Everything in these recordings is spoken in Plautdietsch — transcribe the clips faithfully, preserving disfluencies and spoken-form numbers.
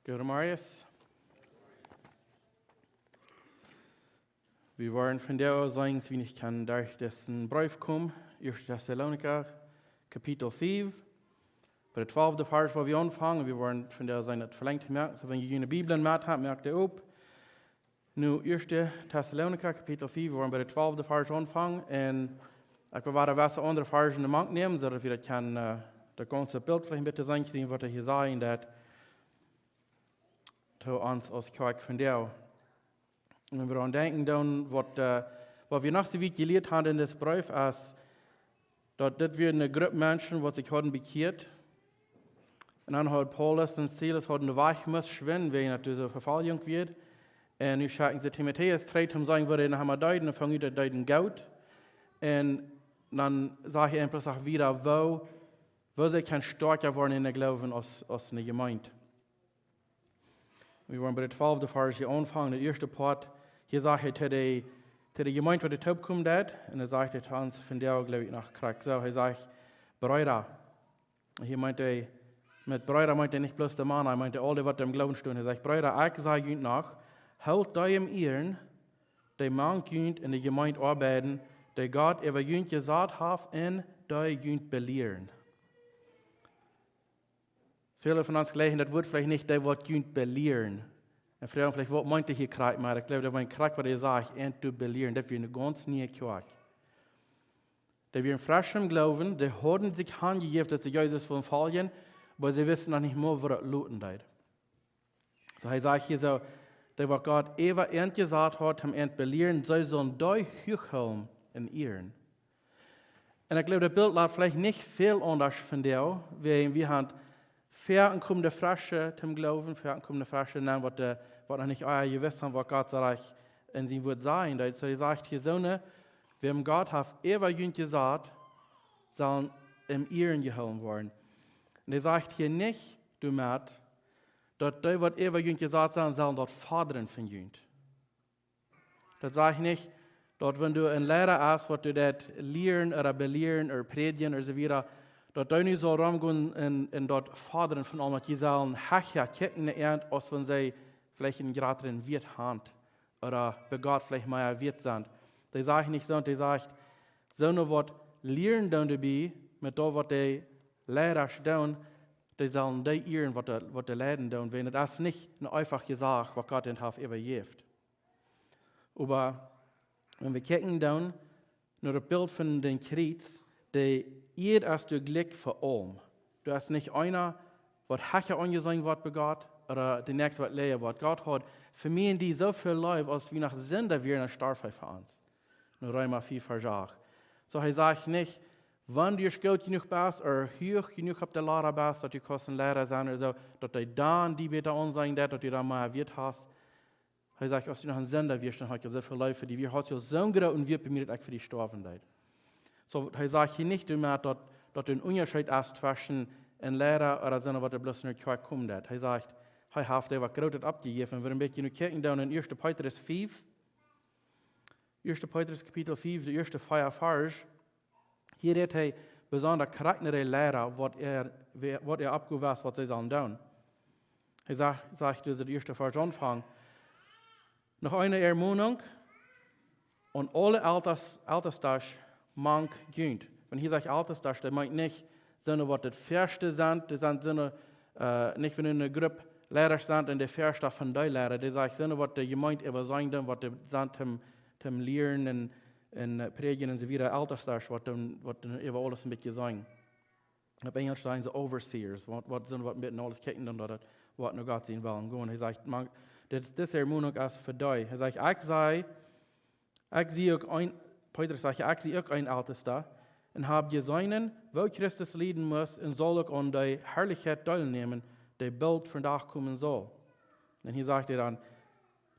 Goedemorjes. Wie woaren vondoag seenen, aus wie nich kjennen derch disen Breef komen. Ieeschte Tessalonicha, Kapitel fief. Bie dän twalften Varsch, wua wie aunfangen. Wie woaren vondoag seenen, daut velenjt moaken. Soo, wan jie june Bibeln met haben, moakt dee op. Nu, Ieeschte Tessalonicha, Kapitel fief, wie woaren bie dän twalften Varsch aunfangen. Un ekj well wada waut aundre Varschen doamank nämen, soo daut wie daut kjennen, äh, daut gaunze Bilt veleicht een bät seenen kjrieen, waut hee hia sajcht, daut to ons aus Kjoakj vondoag. Un wan wie aun denkjen dan, waut, äh, waut wie noch soo wiet jelieet haben en disen Breef, es, daut dit wia eene Grupp Menschen, waut sikj hauden bekjieet. Un dan haud Paulus un Silas hauden dän Wajch must schwinden, wäajen daut doa Vefoljunk wia. Un nu schekjen see Timotäus trigj, om to sajen, waut hee noch emma deed, un funk ut, daut deed am goot. Un dan sajcht hee eenfach wieda, woo, woo see kjennen stoakja woaren em Gloowen aus, aus eene Jemeent. Wie woaren bie dän twalften Varsch hia aunfangen, dän ieeschten Poat. Hia sajcht hee to de, to de Jemeent, waut hee toopkomen deed. Un hee sajcht to ons vondoag, jleew ekj, noch krakjt soo. Hee sajcht, Breeda. Hia meent hee, met Breeda meent hee nich bloos de Mana, hee meent aul dee, waut em Gloowen stonen. Hee sajcht, Breeda, ekj saj junt noch, hoolt dee en Ieren, dee mank junt en de Jemeent oabeiden, dee Gott äwa junt jesat haft un dee junt belieren. Väle von ons jleichen daut Wuat veleicht nich, dee waut junt belieren. Un froagen veleicht, waut meent hee hia krakjt, oba ekj jleew, daut meent krakjt, waut hee sajcht, un to belieren. Daut wia eene gaunz niee Kjoakj. Dee wieren fresch em Gloowen, dee hauden sikj hanjejäft, daut see Jesus wullen foljen, oba see wisten noch nich mol, woo daut loten deed. Soo, hee sajcht hia soo, dee waut Gott äwa an jesat haud, om an to belieren, see sullen dee huach hoolen en Ieren. Un ekj jleew, daut Bilt lat veleicht nich väl aundasch vondoag, wäajen wie haben väl enkommende Fresche toom Gloowen, väl enkommende Fresche, un waut dee, waut noch nich ea jewist haben, waut Gott sajcht en sien Wuat sajen. Daut, soo hee sajcht hia soo, wäa Gott haft äwa junt jesat, sellen en Ieren jehoolen woaren. Un hee sajcht hia nich doamet, daut dee, waut äwa junt jesat sent, sellen daut fodren von junt. Daut sajcht nich, daut wan du een Liera best, waut du daut lieren ooda belieren ooda prädjen ooda soo wieda, daut du nu saust romgonen un, un daut fodren von aul, daut jie sellen hecha kjikjen no an, aus wan see veleicht eenen jratren Wieet haben ooda bie Gott veleicht mea wieet sent. Dee sajcht nich soo, dee sajcht, soone waut lieren doonen doabie, met daut waut dee Liera doonen, dee sellen dee ieren, waut dee, waut dee leiden doonen, wan daut es nich eene eefache Sach, waut Gott an haft äwajäft. Oba wan wie kjikjen dan no daut Bilt von dän Kjriez, dee Ieed es doa jlikj fa aulem. Doa es nich eena, waut hecha aunjeseenen woat bie Gott, ooda de näakjste, waut leeja woat. Gott haud fa mie un die soo väl leef, aus wie noch Sinda wieren, dan storf hee fa ons. En Reema fief Varsch acht. Soo, hee sajcht nich, wan du goot jenuach best, ooda huach jenuach oppe Liera best, daut du kaust een Liera sennen ooda soo, daut hee dan die bäta aunseenen deit, daut du dan mea Wieet hast. Hee sajcht, aus du noch een Sinda wieescht, dan haud ekj soo väl leef fa die. Woo haud ekj soo een grooten Wieet bie mie, daut ekj fa die stoawen deed. Soo, hee sajcht hia nich doamet, daut, daut een Unjascheet es tweschen een Liera ooda soone, waut doa bloos en de Kjoakj komen deit. Hee sajcht, hee haft dee waut Grootet oppjejäft. Un wan wie een bät nu kjikjen dan en Ieeschte Petrus fief, Ieeschte Petrus Kapitel fief, de ieeschte vea Varsch. Hia rät hee besonda krakjt no de Liera, waut äa, waut äa Oppgow es, waut see sellen doonen. Hee sajcht, sajcht, dise ieeschte Varsch aunfangen. Noch eene Ermonunk aun aule Eltas-, Eltestasch mank junt. Wan hia sajcht Eltestasch, daut meent nich, soone waut daut väaschte sent, dee sent soone, äh, nich wan eene Grupp Liera sent un de väaschte von dee Liera. Dee sajcht, soone waut de Jemeent äwaseenen doonen, waut dee sent toom, toom lieren un, un, äh, prädjen un soo wieda. Eltestasch, waut dan, waut dan äwa aules een bät seenen. Opp Enjelsch sajen see overseers, waut, waut sent, waut met aules kjikjen doonen, daut et waut no Gott sien Wellen gonen. Hee sajcht, mank, dit, dise Ermonunk es fa dee. Hee sajcht, ekj saj, ekj sie uk een, Petrus sajcht, ekj sie uk een Eltesta, un hab jeseenen, woo Christus lieden must, un saul uk aun de Harlichkjeit deelnämen, dee boolt vondoag komen saul. Un hia sajcht hee dan,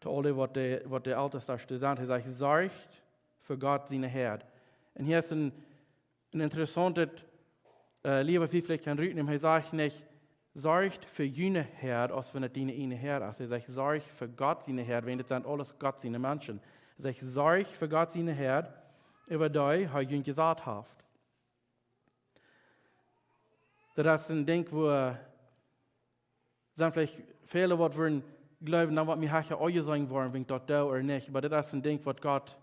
to aule waut de, waut de Eltestasch sent, hee sajcht, sorcht fa Gott siene Häad. Un hia es een een interessauntet, äh, Lia, waut wie veleicht kjennen rutnämen. Hee sajcht nich, sorcht fa june Häad, aus wan et diene ieejne Häad es. Hee sajcht, sorcht fa Gott siene Häad, wiels daut sent aules Gott siene Menschen. Hee sajcht, sorcht fa Gott siene Häad, äwa dee hee junt jesat haft. Daut es een Dinkj, wua Sent veleicht väle waut wudden jleewen, dan waut mie hecha aunjeseenen woaren, wan ekj daut doo ooda nich. Oba dit es een Dinkj waut Gott,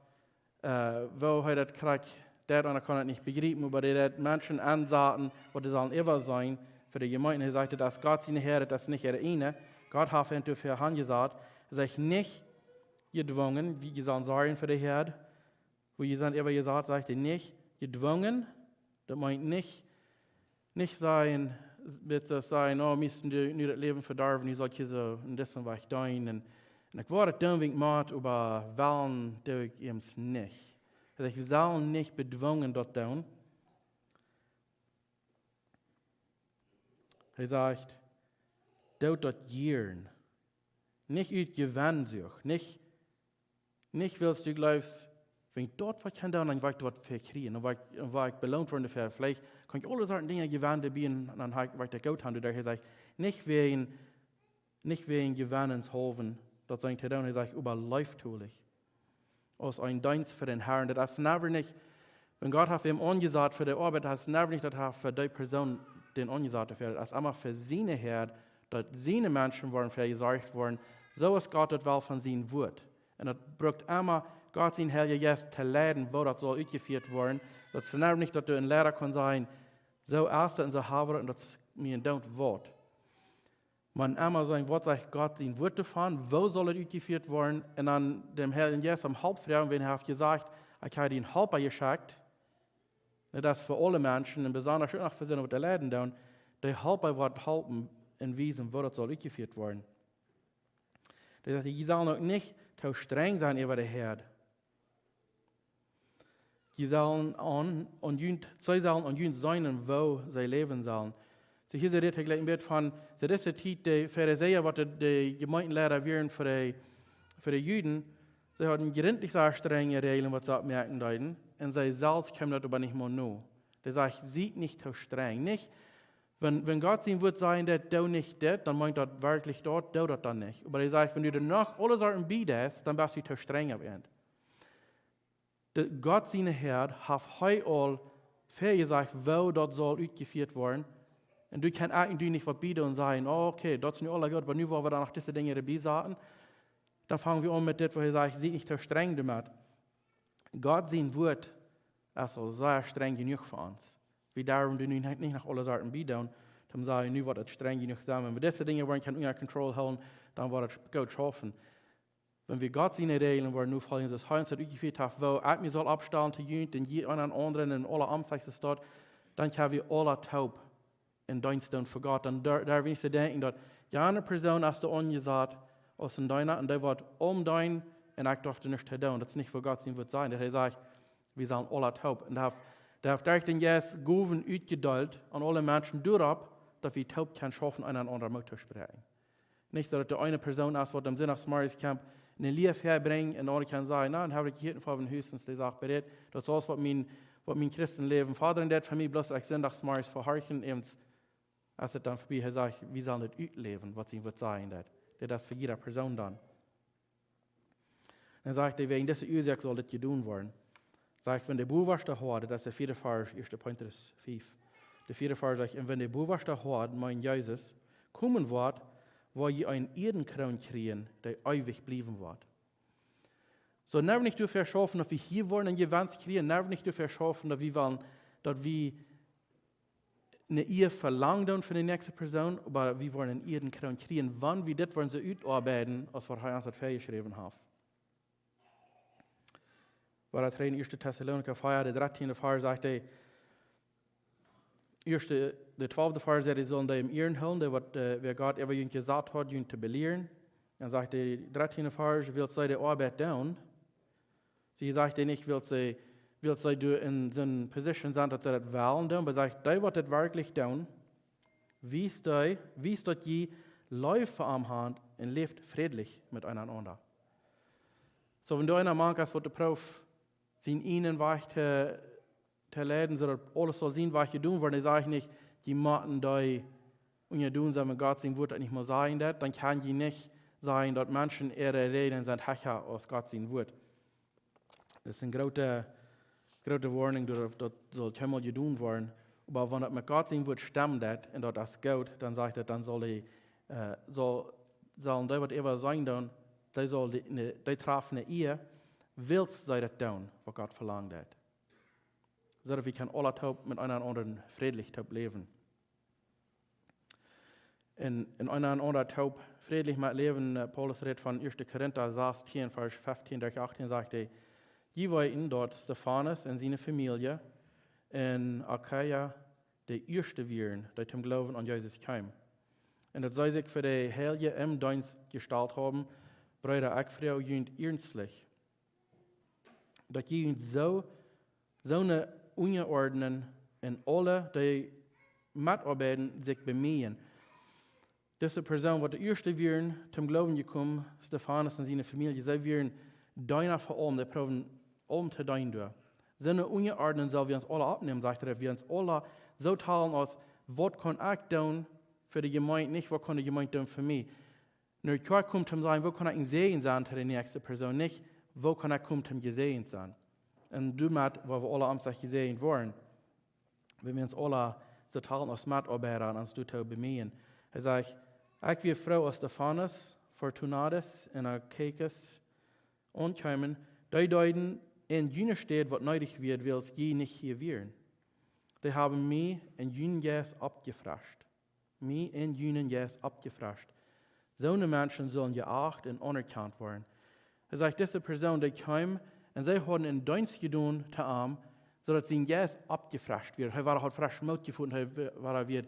äh, woo hee daut krakjt, dee eena kaun daut nich bejriepen, oba dee deit Menschen aunsaten, waut dee sellen äwaseenen fa de Jemeent. Hee sajcht, daut es Gott siene Häad, daut es nich äare eene. Gott haft an doafäa aunjesat, sikj nich jedwungen, wie jie sellen sorjen fa de Häad, woo jie sent äwajesat, sajcht hee, nich jedwungen, daut meent nich, nich sajen, bitte sajen, oh, wie motten nu, nu daut Läwen vedarwen, nu saul ekj hia soo en disen Wajch doonen. Un, un ekj wull daut doonen, wan ekj mott, oba wellen doo ekj eent nich. Hee sajcht, wie sellen nich bedwungen daut doonen. Hee sajcht, doot daut jieren. Nich ut Jewensuach, nich nich wiels du jleefst, wan ekj daut waut kaun doonen, dan woa ekj daut väa kjrieen, dan woa ekj, dan woa ekj beloont woaren doafäa. Veleicht kaun ekj aule Sorten Dinja jewennen, dee bie, un dan ha ekj, woa ekj daut goot haben, doaderch. Hee sajcht, nich wäajen, nich wäajen Jewennens haulwen, daut sent to doonen, hee sajcht, oba leeftolich. Aus een Deenst fa dän Harn, daut es never nich, wan Gott haft am aunjesat fa de Oabeit, daut es never nich, daut haft fa dee Persoon dän aunjesat doafäa. Daut es emma fa siene Häad, daut siene Menschen woaren väa jesorcht woaren, soo aus Gott daut well von sien Wuat. Un daut brukt emma Gott sien Heilja Jeist to leiden, woo daut saul utjefieet woaren. Daut es never nich, daut doa een Liera kaun sajen, soo es daut un soo haben wie daut un daut es mie en Doont woat. Mau emma sajen, waut sajcht Gott sien Wuat doavon, woo saul daut utjefieet woaren? Un dan däm Heiljen Jeist om Help froagen, wan hee haft jesajcht, ekj hab die een Halpa jeschekjt. Daut es fa aule Menschen, un besonda uk noch fa soone, waut doa leiden doonen, dee Halpa waut halpen un wiesen, woo daut saul utjefieet woaren. Daut sajcht, jie sellen uk nich too strenj sennen äwa de Häad. Jie sellen aun, aun junt, see sellen aun junt seenen, woo see läwen sellen. Soo hia sajcht hee jlikj een bät von, daut es de Tiet, de Farisäa, waut de, de Jemeentenliera wieren fa de, fa de Juden, see hauden jrintlich sea strenje Räajlen, waut see oppmoaken deeden, un see selfst kjeemen daut oba nich mea no. Dee sajcht, siet nich too strenj. Nich, wan, wan Gott sien Wuat sajen deit, doo nich dit, dan meent daut werkjlich daut, doo daut dan nich. Oba dee sajcht, wan du doa noch aule Sorten bie deist, dan best du too strenj opp an. De, Gott siene Häad haft hee aul väajesajcht, woo daut saul utjefieet woaren. Un du kaust eejentlich nich waut bie doonen un sajen, oh, okay, daut es nu aul goot, oba nu woa wie doa noch dise Dinja bie saten. Dan fang wie aun met dit, wua hee sajcht, siet nich too strenj doamet. Gott sien Wuat es aul sea strenj jenuach fa ons. Wie derwen doa nu nich, nich noch aule Sorten bie doonen, dan sajen, nu woat et strenj jenuach sennen. Wan wie dise Dinja woaren kjennen unja Kontroll hoolen, dan woat et goot schaufen. Wan wie Gott siene Räajlen woaren nofoljen, soo aus hee ons daut utjefieet haft, woo ekj mie saul oppstalen to junt, un jie eena dän aundren en aule Omstend, dan kjenn wie aula toop en Deenst doonen fa Gott. Dan derw, derw wie nich soo denkjen, daut jane Persoon es doa aunjesat aus een Deena un dee woat aum deenen un ekj derw doa nuscht to doonen. Daut es nich, woo Gott sien Wuat sajcht. Daut hee sajcht, wie sellen aula toop. Un dee haft, dee haft derch dän Jeist Gowen utjedeelt aun aule Menschen doaropp, daut wie toop kjennen schaufen, eena dän aundren Moot to spräakjen. Nich soo, daut de eene Persoon es, waut aum Sindachsmorjes kjemt, ne Lia väabrinjt un de aundre kaun sajen, na, dan hab ekj hia een Fabel von Hustens, dee sajcht, bie dit, daut es soo aus waut mien, waut mien Christenläwen fodren deit von mie, bloos daut ekj Sindachsmorjes väahorch, un es et dan verbie. Hee sajcht, wie sellen daut utläwen, waut sien Wuat sajen deit. Dit es fa jiede Persoon dan. Dan sajcht hee, wäajen dise Uasoak saul dit jedonen woaren. Sajcht, wan de bowaschta Hoad, daut es de vieede Varsch, ieeschte Petrus fief. De vieede Varsch sajcht, un wan de bowaschta Hoad, meent Jesus, komen woat, woa jie eene Ieedenkroon kjrieen, dee eewich bliewen woat. Soo, never nich doafäa schaufen, daut wie hia woaren een Jewenst kjrieen, never nich doafäa schaufen, daut wie wellen, daut wie ne Ea velangen doonen fa de näakjste Persoon, oba wie woaren eene Ieedenkroon kjrieen, wan wie dit woaren soo utoabeiden, aus waut hee ons daut väajeschräwen haft. Wua daut hee en ieeschte Tessalonicha vea, de dartieende Varsch, sajcht hee, ieeschte, de twalfte Varsch sajcht, dee sellen dee em Ieren hoolen, dee waut, äh, wäa Gott äwa junt jesat haft, junt to belieren. Dan sajcht de dartieende Varsch, wiels see de Oabeit doonen, see sajcht hee nich, wiels see, wiels see doa en soone Position sent, daut see daut wellen doonen, oba sajcht, dee waut daut werkjlich doonen, wiest dee, wiest daut jie Leew fa am haben un läft frädlich met eenaunda. Soo, wan doa eena mank es, waut de Proow sien eenen Wajch to, to leiden, soo daut aules saul sien Wajch jedonen woaren, dan saj ekj nich, jie motten dee unjadon sennen, wan Gott sien Wuat daut nich mea sajen deit, dan kaun jie nich sajen, daut Menschen äare Räajlen sent hecha aus Gott sien Wuat. Daut es eene groote, groote Woarnunk, daut, daut saul kjeenmol jedonen woaren. Oba wan daut met Gott sien Wuat stemmen deit, un daut es goot, dan sajcht et, dan saul hee Äh, saul, sellen dee waut äwa sennen doonen, dee saul dee, ne, dee trafen ne Ea, wiels see daut doonen, waut Gott velangt haft. Soo daut wie kjennen aula toop met eent un aundret frädlich toop läwen. Un, un eent un aundret toop frädlich met läwen, äh, Paulus rät von Ieeschte Korinta sastieen, Varsch feftieen derch achtieen, sajcht hee: "Jie weeten, daut Stefanus un siene Famielje en Achaia de ieeschte wieren, dee toom Gloowen aun Jesus kjeemen. Un daut see sikj fa de Heilje em Deenst jestalt haben, Breeda, ekj froag junt iernstlich, daut jie junt soo, soo unjaordnen un aule, dee metoabeiden, sikj bemieejen." Dise Persoon, waut de ieeschte wieren toom Gloowen jekomen, Stefanus un siene Famielje, see wieren Deena fa aulem, dee proowen aulem to deenen doa. Soo unjaordnen sell wie ons aula oppnämen, sajcht hee, daut wie ons aula soo talen aus: "Waut kaun ekj doonen fa de Jemeent, nich waut kaun de Jemeent doonen fa mie." Wan ekj kjeem toom sajen: "Woo kaun ekj een Säajen sennen to de näakjste Persoon?" Nich: "Woo kaun ekj komen toom jesäajent sennen?" Un doamet woa wie aula ons jesäajent woaren. Wan wie ons aula soo talen aus Metoabeida un ons doatoo bemieejen. Hee sajcht: "Ekj wia froo, aus Stefanus, Fortunatus un Achaicus aunkjeemen, dee deeden en june Städ waut needich wia, wiels jie nich hia wieren. Dee haben mie en junen Jeist oppjefrescht." Mie en junen Jeist oppjefrescht. Soone Menschen sellen jeacht un aunerkjant woaren. Hee sajcht, dise Persoon, dee kjeem un see hauden een Deenst jedonen to am, soo daut sien Jeist oppjefrescht wia. Hee wia, haud fresch Moot jefungen, hee wia, wia,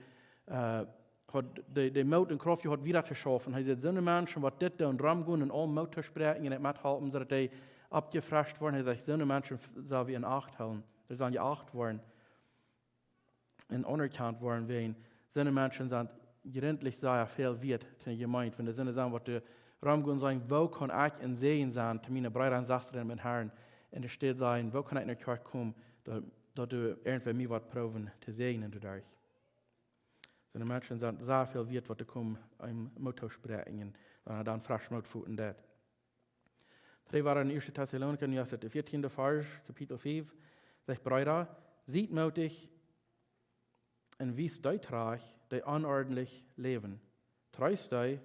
äh, haud de, de Moot un Krauft jehaut, wieda to schaufen. Hee sajcht, soone Menschen, waut dit doonen, romgonen un aul Moot to spräakjen un et methalpen, soo daut dee oppjefrescht woaren. Hee sajcht, soone Menschen f-, sell wie en Acht hoolen. Dee sellen jeacht woaren un aunerkjant woaren, wäajen soone Menschen sent jrintlich sea väl wieet to ne Jemeent. Wan doa soone sent, waut doa romgonen sajen: "Woo kaun ekj een Säajen sennen to miene Breeda un Sestren em Herrn?" Un doa steit sajen: "Woo kaun ekj no Kjoakj komen, daut, daut doa irjentwäa mie woat proowen to säajnen doaderch?" Soone Menschen sent sea väl wieet, waut doa komen, om Moot to spräakjen un dan, dan fresch Moot foten deit. Dree wada en Ieeschte Tessalonicha, nu es et de vieetieende Varsch, Kapitel fief, sajcht: "Breeda, siet mootich un wiest dee trajcht, dee onordentlich läwen. Treest dee,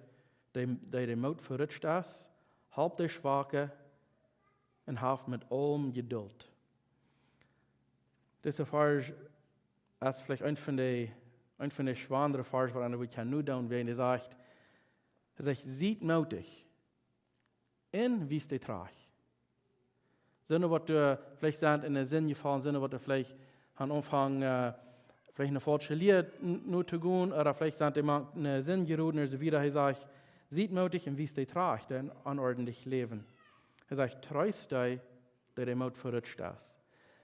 dee, dee de Moot verutscht es, halpt dee Schwake un haft met aulem Jeduld." Dise Varsch es veleicht eent von de, eent von de schwoarere Varsch, waut eena kjennen nodoonen, wan hee sajcht, hee sajcht: "Siet mootich un wiest dee trajcht." Soone, waut doa veleicht sent en de Sind jefollen, soone, waut doa veleicht aum Aunfank, äh, veleicht ne faulsche Lia n-, notogonen, ooda veleicht sent dee mank ne Sind jeroden, un soo wieda. Hee sajcht: "Siet mootich un wiest dee trajcht, dee onordentlich läwen." Hee sajcht: "Treest dee, dee de Moot verutscht es."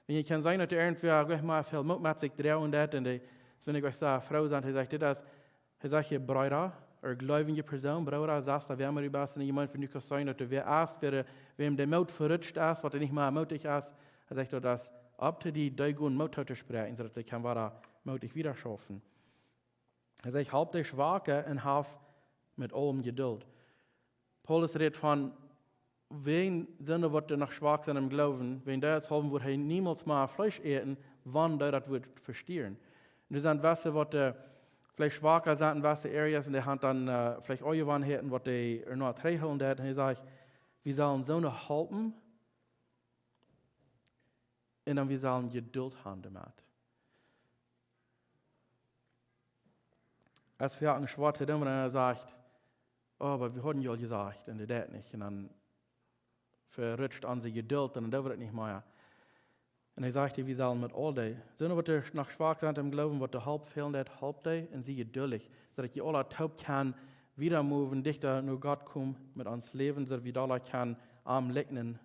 Wan jie kjennen seenen, daut doa irjentwäa goanich mea väl Moot met sikj droagen deit, un dee, daut wan ekj uk sea froo sie, hee sajcht dit es, hee sajcht hia: "Breeda, ooda jleewje Persoon, Brooda, Sesta, wäa emma du best en de Jemeent, wan du kaust seenen, daut doa wäa es, wäa, wäa de Moot verutscht es, waut nich mea mootich es." Hee sajcht, daut es opp to die, dee gonen Moot to spräakjen, soo daut see kjennen wada mootich wieda schaufen. Hee sajcht: "Halpt dee Schwake un haft met aulem Jeduld." Paulus rät von, wäajen soone, waut doa noch schwak sent em Gloowen, wäajen dee daut haben, wudd hee niemols mea Fleesch äten, wan dee daut wudd vestieren. Un doa sent wesse, waut, äh, veleicht schwaka sent en wesse Areas, un dee haben dan, äh, veleicht Onjewanheiten, waut dee noch trigjhoolen deit. Un hee sajcht, wie sellen soone halpen, un dan wie sellen Jeduld haben doamet. Aus wie haben schwoa to doonen, wan eena sajcht: "Oh, oba wie hauden je aul jesajcht, un dee deit nich." Un dan verutscht onse Jeduld, un dan doo wie daut nich mea. Un hee sajcht, wie sellen met aul dee, soone, waut doa noch schwak sent em Gloowen, waut de Help fälen deit, halpt dee un sie jeduldich, soo daut jie aula toop kjennen wieda moven, dichta no Gott komen met ons Läwen, soo daut wie dolla kjennen am likjnen.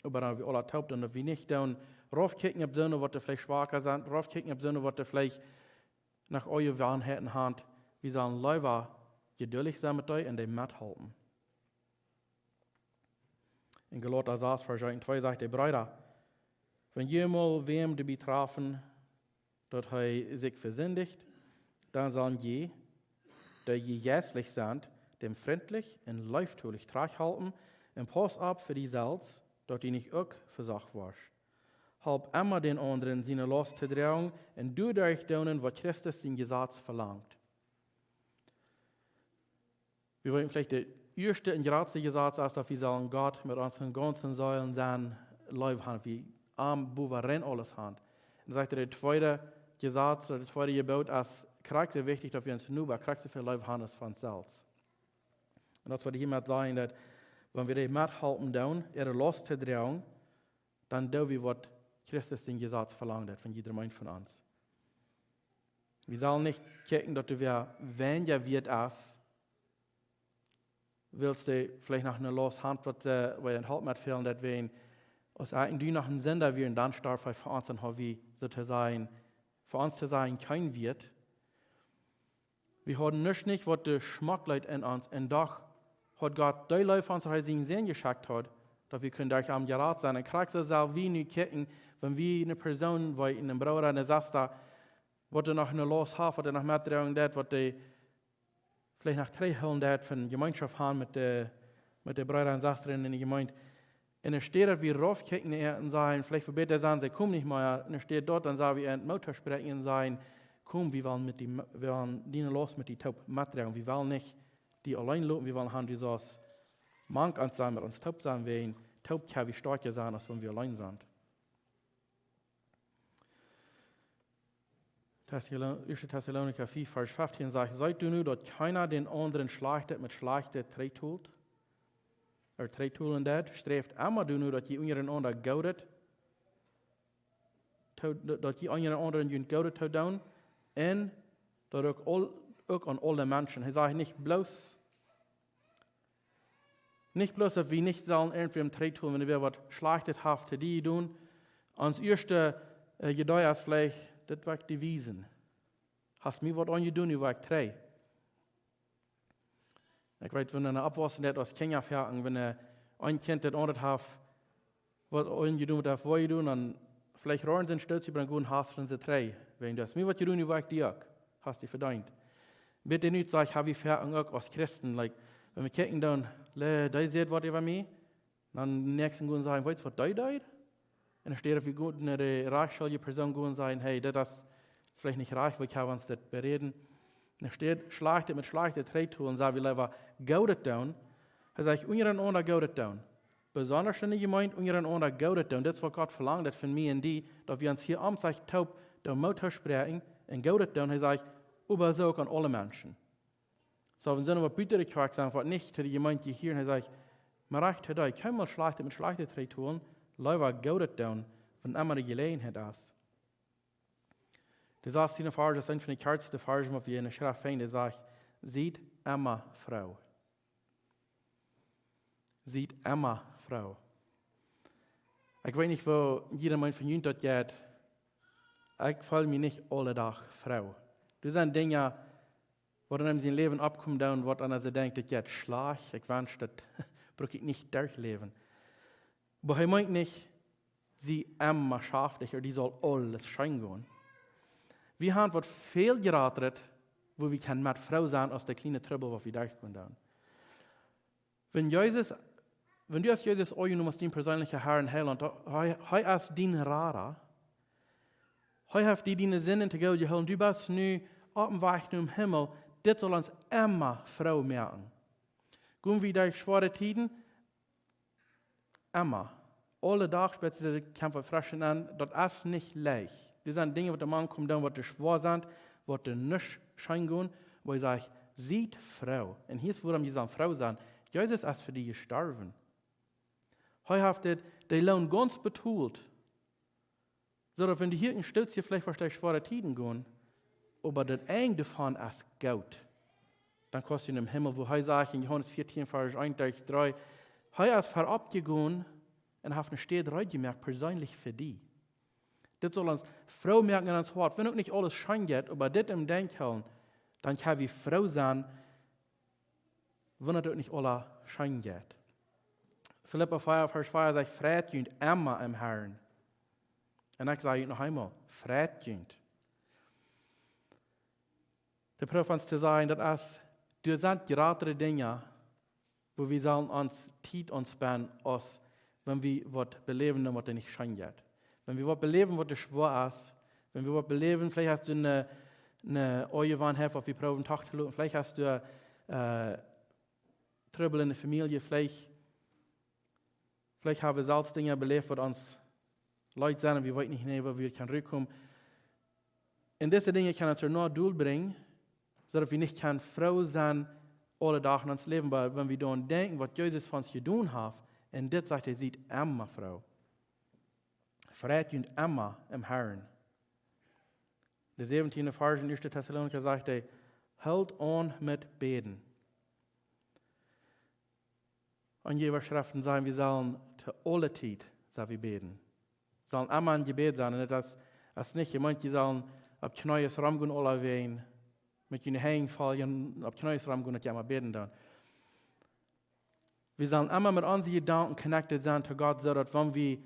Oba dan wie aula toop, dan daut wie nich dan raufkjikjen opp soone, waut doa veleicht schwaka sent, raufkjikjen opp soone, waut doa veleicht noch Onjewanheiten haben, wie sellen leewa jeduldich sennen met dee un dee methalpen. En Galata sas, Varsch eent un twee sajcht hee: "Breeda, wan jie mol wäm doabie trafen, daut hee sikj vesindicht, dan sellen jie, dee jie jeistlich sent, däm frintlich un leeftolich trajchthalpen, un paust opp fa die selfst, daut du nich uk vesocht woascht. Halp emma dän aundren siene Laust to droagen un doaderch doonen, waut Christus sien Jesaz velangt." Wie weeten veleicht, de ieeschte un jratste Jesaz es, daut wie sellen Gott met onsen gaunzen Seel, Senn, Leew han, wie am bowen aules han. Un dan sajcht hee, de tweede Jesaz, de tweede Jeboot es krakjt soo wichtich, daut wie onsen Noba krakjt soo väl leew han aus von ons selfst. Un daut es waut hee hia met sajcht, daut wan wie dee methalpen doonen, äare Laust to droagen, dan doo wie waut Christus sien Jesaz velangt haft von jieda eenen von ons. Wie sellen nich kjikjen, daut wäa weinja wieet es, wiels dee veleicht noch eene Laust haft, waut, äh, waut een Halp metfälen, daut wie aus eejentlich noch een Sinda wieren, dan storf hee fa ons, dan haud wie, soo to sajen, fa ons to sajen, kjeen Wieet. Wie hauden nuscht nich, waut de Schmock leet en ons, un doch haud Gott dee Leew fa ons, daut hee sienen Sän jeschekjt haud, daut wie kunnen derch am jerat sennen. Un krakjt soo sell wie nu kjikjen, wan wie eene Persoon, woo een Brooda, eene Sesta, waut doa noch eene Laust haft, waut doa noch metdroagen deit, waut dee veleicht noch trigjhoolen deit von Jemeenschoft han met de, met de Breeda un Sestren en de Jemeent. Un enne Städ daut wie raufkjikjen un sajen, veleicht fa bät sennen, see komen nich mea, enne Städ daut, dan sell wie an Moot spräakjen un sajen, komm, wie wellen met die, wie wellen diene Laust met die toop metdroagen. Wie wellen nich die auleen loten, wie wellen han, du sust mank ons sennen, met ons toop sennen, wäajen toop kjenn wie stoakja sennen, aus wan wie auleen sent. Thessalon-, ieeschte Tessalonicha fief, Varsch feftieen sajcht: Seet doano, daut kjeena dän aundren Schlajchtet met Schlajchtet trigjtolt, ooda trigjtolen deit. Sträft emma doano, daut jie unjarenaunda Goodet, to-, daut jie unjarenaunda junt Goodet to doonen, un daut uk aul-, uk aun aule Menschen. Hee sajcht nich bloos, nich bloos, daut wie nich sellen irjentwäm trigjtolen, wan wäa waut Schlajchtet haft to die jedonen. Ons ieeschta, äh, Jedee es veleicht, daut woa ekj die wiesen. Hast mie waut aunjedonen, nu woa ekj trigj. Ekj weet, wan eena oppwaussen deit aus Kjinja, wan, äh, een Kjint daut aundre haft, waut aunjedonen, waut haft wee jedonen, dan veleicht roaren see een Stoot, see brinjen goot, hasten see trigj. Wäajen du hast mie waut jedonen, nu woa ekj die uk. Hast die vedeent. Bitte nich sajen, ha wie veachten uk aus Christen, like, wan wie kjikjen dan, le, dee sajcht waut äwa mie, dan näakjsten gonen sajen, weetst waut dee deed? Un enne Städ daut wie goot no de rajchtschuldje Persoon gonen sajen, hey, daut es veleicht nich rajcht, wie kjennen ons daut beräden. Enne Städ Schlajchtet met Schlajchtet trigjtolen, sell wie leewa Goodet doonen. Hee sajcht, unjarenaunda Goodet doonen. Besonda enne Jemeent unjarenaunda Goodet doonen. Daut es waut Gott velangt, daut von mie un die, daut wie ons hia om sikj toop doonen Moot toospräakjen un Goodet doonen. Hee sajcht, oba soo uk aun aule Menschen. Soo, wan see waut buta de Kjoakj sent, waut nich to de Jemeent jehieren, hee sajcht, mau rajcht to dee, kjeenmol Schlajchtet met Schlajchtet trigjtolen, leewa Goodet doonen, wan emma de Jeläajenheit es. De sastieenda Varsch es eent von de kjartste Varschen, waut wie enne Schreft finjen, dee sajcht, siet emma froo. Siet emma froo. Ekj weet nich, woo jieda eena von junt daut jeit. Ekj feel mie nich aule Dach froo. Doa sent Dinja, waut en eenem sien Läwen oppkomen doonen, waut eena soo denkjt, daut jeit schlajcht, ekj wensch, daut bruck ekj nich derchläwen. Oba hee meent nich, sie emma schaftich, ooda die saul aules scheen gonen. Wie haben waut väl jratret, woo wie kjennen met froo sennen, aus de kjliene Trubbel, waut wie derchgonen doonen. Wan Jesus, wan du hast Jesus aunjenomen aus dien perseenlicha Herr un Heilaunt, hee, hee es dien Rada. Hee haft die diene Sinden to Gott jehoolen. Du best nu oppem Wajch nom Himmel. Dit saul ons emma froo moaken. Go wie derch schwoare Tieden? Emma. Aule Dach spält sikj Kjamf fresch aun. Daut es nich leicht. Doa sent Dinja, waut doa mank komen doonen, waut doa schwoa sent, waut doa nich scheen gonen, woo hee sajcht, siet froo. Un hia es wuarom jie sellen froo sennen. Jesus es fa die jestorwen. Hee haft dit, de Loon gaunz betolt. Soo daut wan du hia een Stootje veleicht fa de schwoare Tieden gonen, oba daut Enj doavon es goot. Dan kost du em Himmel, woo hee sajcht en Johanes vieetieen, Varsch eent bat dree, hee es verop jegonen un haft eene Städ reed jemoakt, perseenlich fa die. Dit saul ons froo moaken en ons Hoat. Wan uk nich aules scheen jeit, oba dit em Denkj hoolen, dan kjenn wie froo sennen, wan et uk nich aules scheen jeit. Filippa vea, Varsch vea sajcht, freit junt emma em Herrn. Un ekj saj junt noch eemol, freit junt. De Proow ons to sajen, daut es, doa sent jratre Dinja, woo wie sellen ons Tiet aunspenden, aus wan wie waut beläwen, waut doa nich scheen jeit. Wan wie waut beläwen, waut doa schwoa es, wan wie waut beläwen, veleicht hast du eene, eene Onjewanheit, waut wie proowen doch to loten, veleicht hast du, äh, Trubbel enne Famielje, veleicht, veleicht ha wie selfst Dinja beläft, waut ons leet sent un wie weeten nich, woo wie kjennen rutkomen. Un dise Dinja kjennen ons no Dol brinjen, soo daut wie nich kjennen froo sennen aule Doag en ons Läwen, oba wan wie dan denkjen, waut Jesus fa ons jedonen haft, un dit sajcht, hee siet emma froo. Freit junt emma em Herrn. De säwentieende Varsch en ieeschte Tessalonicha sajcht hee: "Hoolt aun met bäden." Un de Äwaschreften sajen, wie sellen to aule Tiet, sell wie bäden. Sellen emma em Jebäd sennen. Un daut es, es nich jemeent, jie sellen opp Kjnees romgonen, aulawäajen, met june Henj foll, opp Kjnees romgonen, daut jie emma bäden doonen. Wie sellen emma met onse Jedanken connected sennen to Gott, soo daut wan wie,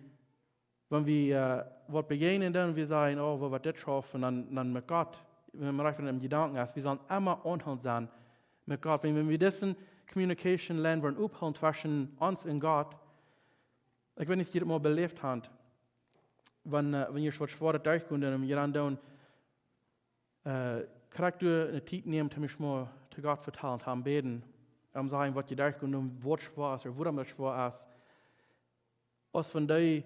wan wie, äh, waut bejäajnen, dan wie sajen: "Oh, woo woat dit schaufen?" Dan, dan met Gott, wan wie recht em Jedanken es, wie sellen emma aunhoolent sennen met Gott. Wan, wan wie dise communication line woaren ophoolen tweschen ons un Gott, ekj weet nich, aus jie daut mol beläft haben, wan, äh, wan jie waut Schwoaret derchgonen, dan jie dan doonen, äh, krakjt doa eene Tiet nämen, toom mol to Gott vetalen, toom bäden, om sajen, waut jie derchgonen, waut schwoa es, ooda wuarom daut schwoa es. Aus wan dee,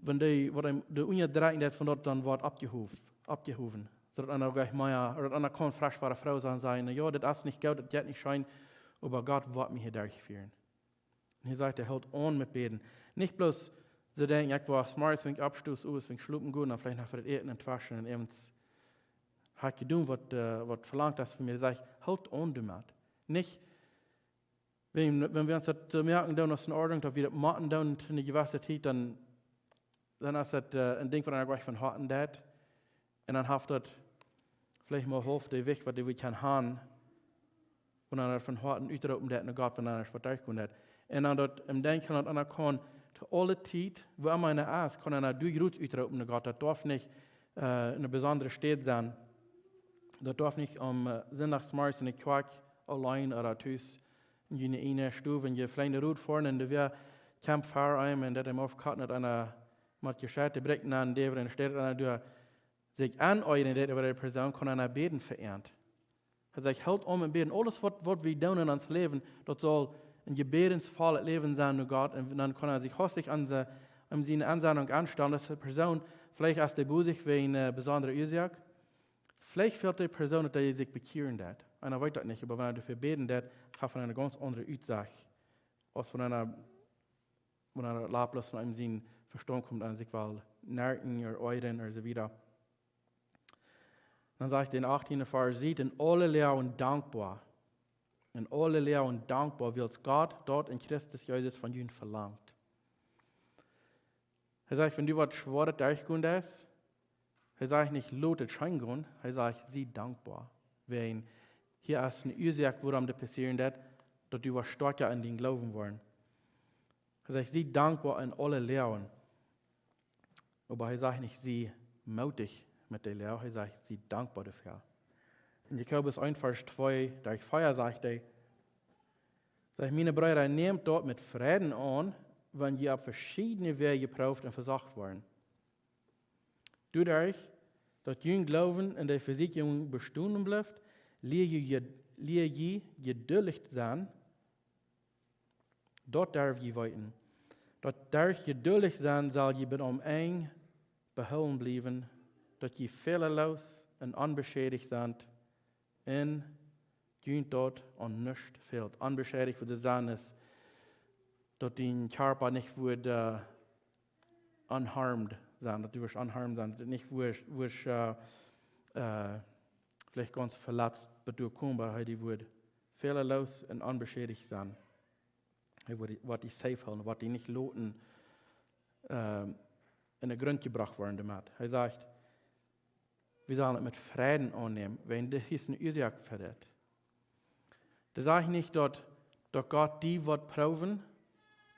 wan dee, waut am, de Unjadrekjunk, daut wan daut dan woat oppjehowen, oppjehowen. Soo daut eena uk nich mea, ooda daut eena kaun fresch wada froo sennen, sajen: "Na jo, dit es nich goot, dit jeit nich scheen, oba Gott woat mie hia derchfieren." Un hee sajcht, hee hoolt aun met bäden. Nich bloos soo denkjen, ekj woa zemorjes, wan ekj oppsto, owes, wan ekj schlopen go, dan veleicht noch fa daut Äten un tweschen un äwent ha ekj jedonen, waut, äh, waut velangt es von mie. Hee sajcht, hoolt aun doamet. Nich, wan, wan wie ons daut soo moaken, dan es en Ordnunk, daut wie daut motten doonen to eene jewesse Tiet, dan, dan es daut, äh, een Dinkj, waut eena jlikj von Hoaten deit. Un dan haft daut veleicht mau haulf de Jewicht, waut wie kjennen haben, wan eena von Hoaten utroopen deit no Gott, wan eena waut derchgonen deit. Un dan daut em Denkjen, daut eena kaun to aule Tiet, wua emma eena es, kaun eena derch Groot utroopen no Gott. Daut darf nich, äh, eene besondre Städ sennen. Daut darf nich aum, äh, Sindachsmorjes enne Kjoakj auleen ooda tus en june ieejne Stow, wan jie veleicht Rot foaren un doa wia Camp Fire aun un daut am aufkotten, daut eena met jescheite Brikj aun dee, un steit eena doa sikj aun, ooda dee, äwa dee Persoon, kaun eena bäden fa an. Hee sajcht, hoolt aun met bäden. Aules waut, waut wie doonen en ons Läwen, daut saul een jebädensvollet Läwen sennen no Gott. Un dan kaun eena sikj hastich aun de, aun siene Aunsendunk aunstalen, daut de Persoon, veleicht es dee bosich wäajen eene besondre Uasoak, veleicht fält dee Persoon, daut dee sikj bekjieren deit. Eena weet daut nich, oba wan eena doafäa bäden deit, haft eena eene gaunz aundre Utsacht, aus wan eena, wan eena laplos en eenem sien Vestaunt kjemt un sikj well nerken ooda oajren ooda soo wieda. Dan sajcht hee em achttienden Varsch: "Siet en aule Loagen dankboa. En aule Loagen dankboa, wiels Gott daut en Christus Jesus von junt velangt." Hee sajcht, wan du waut Schwoaret derchgonen deist, hee sajcht nich, lot et scheen gonen, hee sajcht, sie dankboa. Wäajen hia es eene Uasoak, wuarom daut passieren deit, daut du woascht stoakja en dän Gloowen woaren. Hee sajcht, sie dankboa en aule Loagen. Oba hee sajcht nich, sie mootich met de Loag, hee sajcht, sie dankboa doafäa. En Jakobus eent Varsch twee derch vea sajcht hee, sajcht: "Miene Breeda, nämt daut met Freiden aun, wan jie opp veschiedne Wäaj jeprooft un vesocht woaren. Doaderch, daut jun Gloowen en de Vesieekjunk bestonen blift, lia jie, lia jie jeduldich sennen." Daut derw jie weeten, daut derch jeduldich sennen sell jie bat aum Enj behoolen bliewen, daut jie fälalos un onbeschädicht sent un junt daut aun nuscht fält. Onbeschädicht, waut daut sajen es, daut dien Kjarpa nich woat, äh, unharmed sennen, daut du woascht unharmed sennen, daut nich woascht, woascht, äh, äh, veleicht gaunz veletzt, oba du kjemst, oba hee, dee woat fälalos un onbeschädicht sennen. Hee woat die, woat die safe hoolen, woat die nich loten, ähm, en dän Grunt jebrocht woaren doamet. Hee sajcht, wie sellen et met Freiden aunnämen, wäajen dit es eene Uasoak fa dit. Hee sajcht nich daut, daut Gott die woat proowen,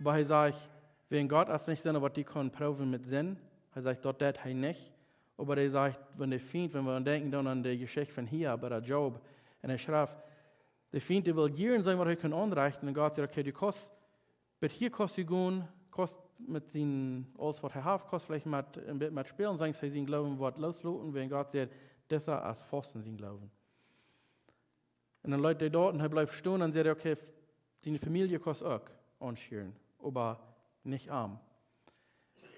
oba hee sajcht, wäajen Gott es nich soona, waut die kaun proowen met Sind. Hee sajcht, daut deit hee nich. Oba hee sajcht, wan de Fient, wan wie dan denkjen dan aun de Jeschicht von Hiob ooda Job, un hee schrift, de Fient, dee well jieren seenen, waut hee kaun aunrechten, un Gott sajcht, okay, du kaust, bat hia kaust du gonen, kaust met sien, aules waut hee haft, kaust veleicht met, een bät met spälen, sonst hee sien Gloowen woat loosloten, wäajen Gott sajcht, disa es fast en sien Gloowen. Un dan leet hee doa un hee blift stonen un sajcht, okay, Siene Famielje kaust uk aunschieren, oba nich am.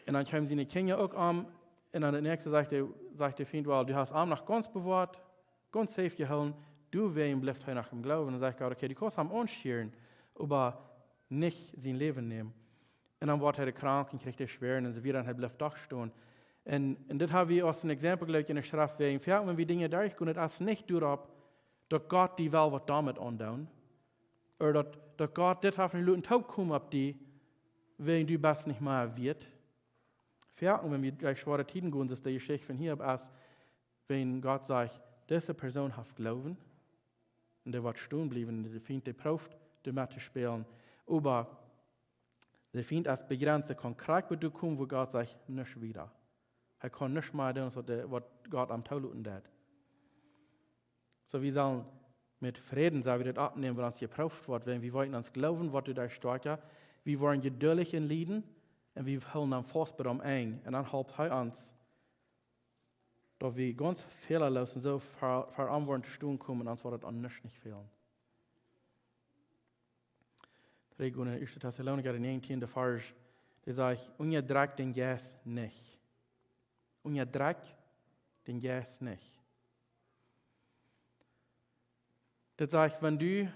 Un dan kjeemen siene Kjinja uk om. Un dan daut näakjste sajcht de, sajcht de Fient: "Well, du hast am noch gaunz bewoat, gaunz safe jehoolen, doawäajen blift hee noch em Gloowen." Un dan sajcht Gott: "Okay, du kaust am aunschieren, oba nich sien Läwen nämen." Un dan woat hee krank un kjricht hee Schwäaren un soo wieda, un hee blift doch stonen. Un, un dit ha wie aus een Exempel, jleew ekj, enne Schreft wäajen. Foaken, wan wie Dinja derchgonen, daut es nich doaropp, daut Gott die well waut doamet aundoonen, ooda daut, daut Gott dit haft nich loten tookomen opp die, wäajen du best nich mea wieet. Foaken, wan wie derch schwoare Tieden gonen, es de Jeschicht von Hiob es, wan Gott sajcht: "Dise Persoon haft Gloowen", un dee woat stonen bliewen, de Fient, dee prooft doamet to spälen. Oba de Fient es bejrenzt, dee kaun krakjt bat doa komen, wua Gott sajcht: "Nuscht wieda." Hee kaun nuscht mea doonen, aus waut, de, waut Gott am tooloten deed. Soo, wie sellen met Fräd, sell wie dit oppnämen, wan ons jeprooft woat, wan wie woaren ons Gloowen woat doaderch stoakja, wie woaren jeduldich em Lieden, un wie hoolen dan faust bat aum Enj. Un dan halpt hee ons, daut wie gaunz fälaloos un soo ver, ver am woaren to stonen komen, ons woat daut aun nuscht nich fälen. Trigj no ieeschte Tessalonicha, de näajentieende Varsch, dee sajcht: "Unjadrekjt dän Jeist nich." Unjadrekjt dän Jeist nich. Dit sajcht, wan du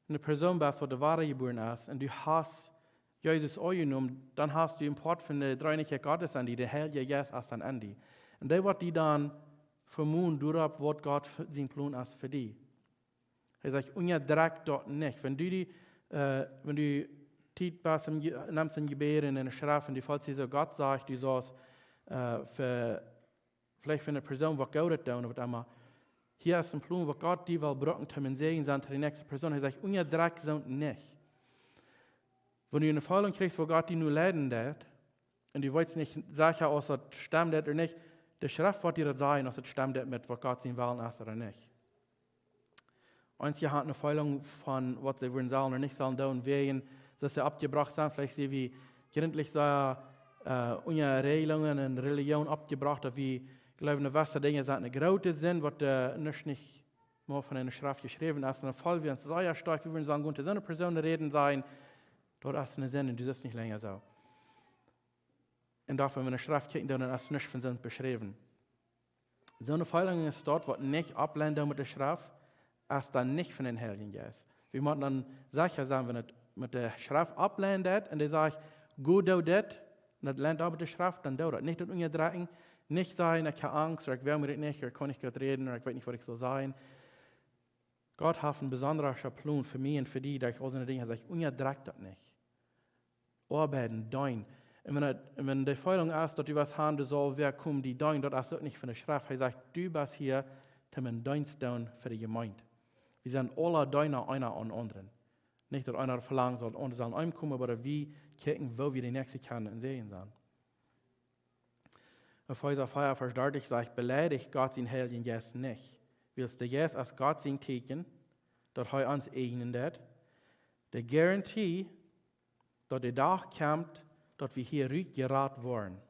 eene Persoon best, waut de woare jebuaren es, un du hast Jesus aunjenomen, dan hast du een Poat von de Dreeeenichkjeit Gottes enn die, de Heilje Jeist es dan enn die. Un dee woat die dan vemonen doaropp, waut Gott f-, sien Plon es fa die. Hee sajcht: "Unjadrekjt daut nich." Wan du die, äh, wan du Tiet best em Je-, nemst em Jebäd un enne Schreft un du feelst die soo, Gott sajcht, du saust, äh, fa, veleicht fa eene Persoon waut Goodet doonen ooda waut emma. Hia es een Plon, waut Gott die well brucken, om een Säajen sennen to de näakjste Persoon. Hee sajcht: "Unjadrekjt soont nich." Wan du eene Feelunk kjrichst, wua Gott die nu leiden deed, un du weetst nich secha, aus daut stemmt ooda nich, de Schreft woat die daut sajen, aus daut stemmt met waut Gott sien Wellen es ooda nich. Eenje haben eene Feelunk von waut see wudden sellen ooda nich sellen doonen, wäajen see oppjebrocht sent. Veleicht sent wie jrintlich soo, äh, unja Reajlungen un Relijoon oppjebrocht, daut wie jleewen, de jewesse Dinja sent eene groote Sind, waut, äh, nich, nich mea von eene Schreft jeschräwen es. Un dan feelen wie ons soo stoakj, wie wudden sellen gonen to soone Persoon räden, sajen: "Daut es eene Sind un du sitst nich lenja soo." Un doafäa, wan wie enne Schreft kjikjen, dan es nuscht von Sind beschräwen. Soone Feelunk es daut, waut nich oppleent met de Schreft, es dan nich von dän Heiljen Jeist. Wie motten dan secha sennen, wan et met de Schreft oppleent deit un dee sajcht: "Go doo dit", un daut leent opp met de Schreft, dan doo daut. Nich daut unjadrekjen, nich sajen: "Ekj hab Angst", ooda "Ekj well mie dit nich", ooda "Ekj kaun nich goot räden", ooda "Ekj weet nich, waut ekj saul sajen." Gott haft een besondra Plon fa mie un fa die, daut ekj aul soone Dinja saj: "Unjadrekjt daut nich." Oabeiden, deenen. Un wan et, un wan de Feelunk es, daut du waut hast, du saust wäa komen, die deenen, daut es uk nich von de Schreft. Hee sajcht: "Du best hia, om een Deenst to doonen fa de Jemeent." Wie sent aule Deena, eena dän aundren. Nich daut eena velangt, daut aundre sellen aunkomen, oba daut wie kjikjen, woo wie de näakjste kjennen een Säajen sennen. Efeesa vea, Varsch dartich sajcht: "Beleidicht Gott sienen Heiljen Jeist nich." Wiels de Jeist es Gott sien Tieekjen, daut hee ons eejnen deed. De Garantie, daut de Dach kjemt, daut wie hia rut jerat woaren.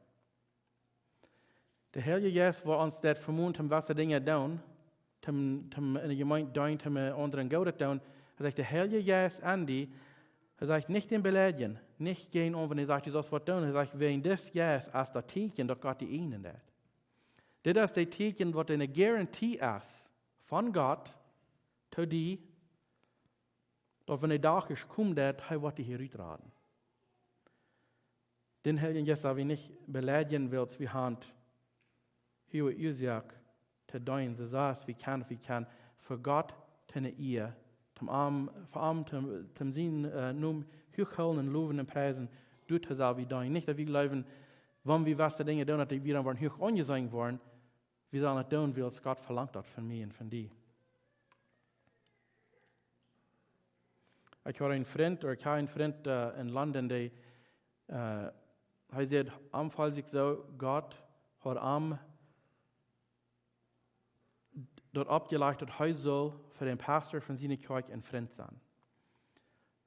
De Heilje Jeist woat ons daut vemonen, om jewesse Dinja doonen, om, om enne Jemeent deenen, om aundre Goodet doonen. Hee sajcht, de Heilje Jeist enn die, hee sajcht, nich dän beleidjen, nich jäajen aun, wan hee sajcht, du saust waut doonen. Hee sajcht, wäajen dis Jeist es daut Tieekjen, daut Gott die eejnen deed. Dit es daut Tieekjen, waut eene Garantie es von Gott to die, daut wan de Dach es komen, daut hee woat die hia rutraden. Dän Heiljen Jeist sell wie nich beleidjen, wiels wie haben hia Uasoak to deenen, soo aus wie kjennen, wie kjennen fa Gott to eene Ea, om am, fa am, om, om sienen, äh, Nomen huach hoolen un lowen un priesen, doatoo sell wie deenen. Nich daut wie jleewen, wan wie jewesse Dinja doonen, daut wie dan woaren huach aunjeseenen woaren, wie sellen daut doonen, wiels Gott velangt daut von mie un von die. Ekj haud eenen Frint, ooda ekj haud eenen Frint, äh, enn London, dee, äh, hee säd, am feeld sikj soo, Gott haud am daut oppjelajcht, daut hee sull fa dän Pastor von siene Kjoakj een Frint sennen.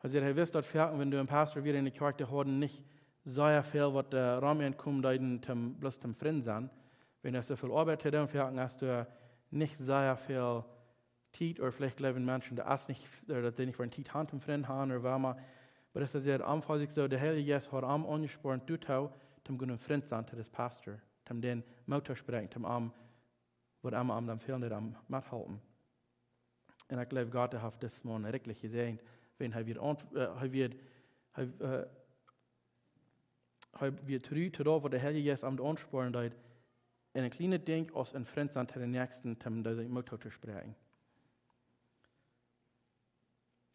Hee säd, hee wist daut foaken, wan doa een Pastor wia enne Kjoakj, dee hauden nich sea väl waut, äh, rom enkomen deeden, om bloos een Frint sennen. Wan doa soo väl Oabeit to doonen, foaken es doa nich sea väl Tiet, ooda veleicht jleewen Menschen, daut es nich, ooda daut dee nich woaren Tiet han toom Frind han ooda waut emma. Oba daut es sea aunfangs soo, de Heilje Jeist haud am aunjespornt, du tau, toom gooden Frint sennen to dis Pastor, toom dän Moot to spräakjen, toom am, waut emma am dan fälen deed, am methalpen. Un ekj jleew, Gott haft dis Maun rikjlich jesäajent, wan hee wia, aunt- äh, hee wia, hee, äh, hee wia tru to daut, waut de Heilje Jeist am aunspornen deed, en een kjlienet Dinkj aus een Frint sennen to dän Näakjsten, toom dän Moot to spräakjen.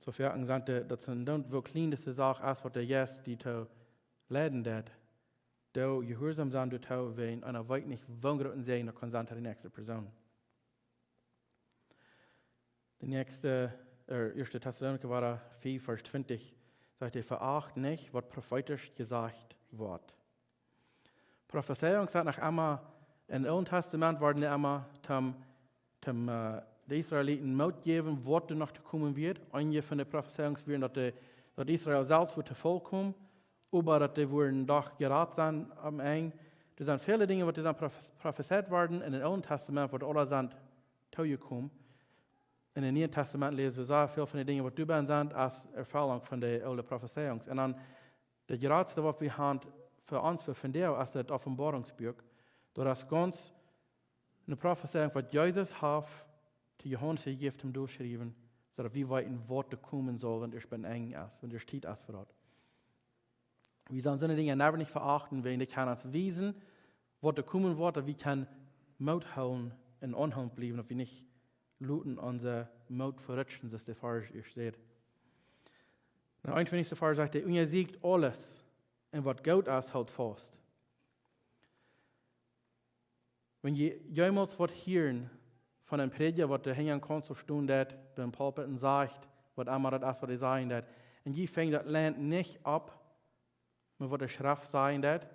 Soo väl aun sent, daut sent dan woo kjlien dise Sach es, waut de Jeist die to leiden deed. Doo jehuarsom sennen doatoo, wan eena weet nich, woo groot een Säajen daut kaun sennen to de näakjste Persoon. De näakjste, äh, Ieeschte Tessalonicha wada fiew, Varsch twintich, sajcht hee: "Veacht nich, waut profeetisch jesajcht woat." Profezeiungen sent noch emma, em Oolen Tastament worden dee emma toom, toom, äh, de Israeliten Moot jäwen, waut doa noch to komen wia. Eenje von de Profezeiungen wieren, daut de, daut Israel selfst wudd to Faul komen, oba daut dee wudden doch jerat sennen aum Enj. Doa sent väle Dinja, waut doa sent prof-, profezeit worden em Oolen Tastament, waut aula sent toojekomen. Em Nieen Tastament läsen wie sea väl von de Dinja, waut doa bie sent, aus Erfellunk von de oole Profezeiungen. Un dan daut jratste, waut wie han fa ons, fa vondoag, es daut Openboarungsbuak. Daut es gaunz eene Profezeiung, waut Jesus haft to Johanes jejäft, toom dol schriewen, soo daut wie weeten, waut to komen saul, wan et bie Enj es, wan de Tiet es fa daut. Wie sellen soone Dinja never nich veachten, wan dee kjennen ons wiesen, waut to komen woat, daut wie kjennen Moot hoolen un aunhoolent bliewen, daut wie nich loten onsen Moot verrutschen, soo aus de Varsch ieescht sajcht. De eenuntwintichste Varsch sajcht: "Dee unjasieekjt aules, un waut goot es, hoolt faust." Wan jie jemols waut hieren von een Prädja, waut doa hinjen kaun soo stonen deed, biem Pulpit un sajcht, waut emma daut es, waut hee sajen deed, un jie finjen, daut lient nich opp met waut de Schreft sajen deed,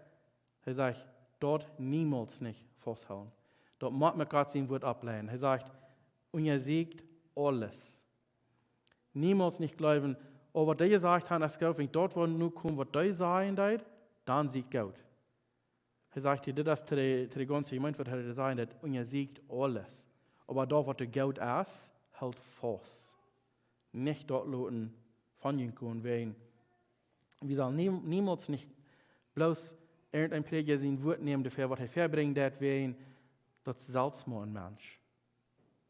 hee sajcht, daut niemols nich fausthoolen. Daut mott met Gott sien Wuat oppleinen. Hee sajcht, unjasieekjt aules. Niemols nich jleewen, oh, waut dee jesajcht haft, es goot, wan daut woat nu komen, waut dee sajen deed, dan es et goot. Hee sajcht hia, dit es to de, to de gaunze Jemeent, waut hee sajen deed, unjasieekjt aules. Oba daut, waut doa goot es, hoolt faust. Nich daut loten von junt gonen, wan wie sellen nie-, niemols nich bloos irjent een Prädja sien Wuat nämen, doafäa, waut hee verbrinjen deed, wan daut selfst mau een Mensch.